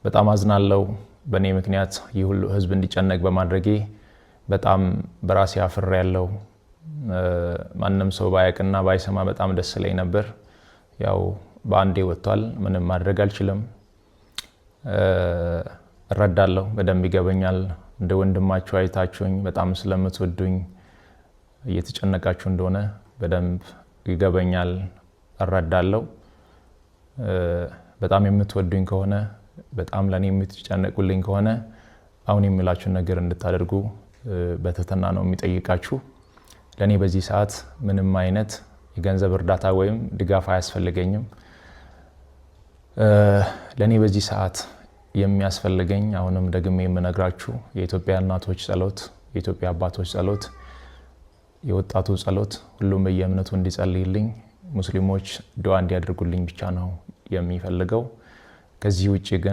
በጣም አዝናለው። በእኔ ምክንያት ይህ ሁሉ ህዝብ እንዲጨነቅ በማድረጌ በጣም በራሴ አፍሬያለሁ። ማንም ሰው ባያቅና ባይሰማ በጣም ደስ ይለኝ ነበር። ያው በአንዴ ወጥቷል። ምንም ማድረግ አልችልም። እረዳለሁ፣ በደንብ ይገበኛል። እንደ ወንድማችሁ አይታችሁኝ በጣም ስለምትወዱኝ እየተጨነቃችሁ እንደሆነ በደንብ ይገበኛል፣ እረዳለሁ። በጣም የምትወዱኝ ከሆነ፣ በጣም ለእኔ የምትጨነቁልኝ ከሆነ አሁን የምላችሁን ነገር እንድታደርጉ በትህትና ነው የሚጠይቃችሁ። ለእኔ በዚህ ሰዓት ምንም አይነት የገንዘብ እርዳታ ወይም ድጋፍ አያስፈልገኝም። ለእኔ በዚህ ሰዓት የሚያስፈልገኝ፣ አሁንም ደግሜ የምነግራችሁ፣ የኢትዮጵያ እናቶች ጸሎት፣ የኢትዮጵያ አባቶች ጸሎት፣ የወጣቱ ጸሎት፣ ሁሉም በየእምነቱ እንዲጸልይልኝ፣ ሙስሊሞች ዱዓ እንዲያደርጉልኝ ብቻ ነው የሚፈልገው። ከዚህ ውጭ ግን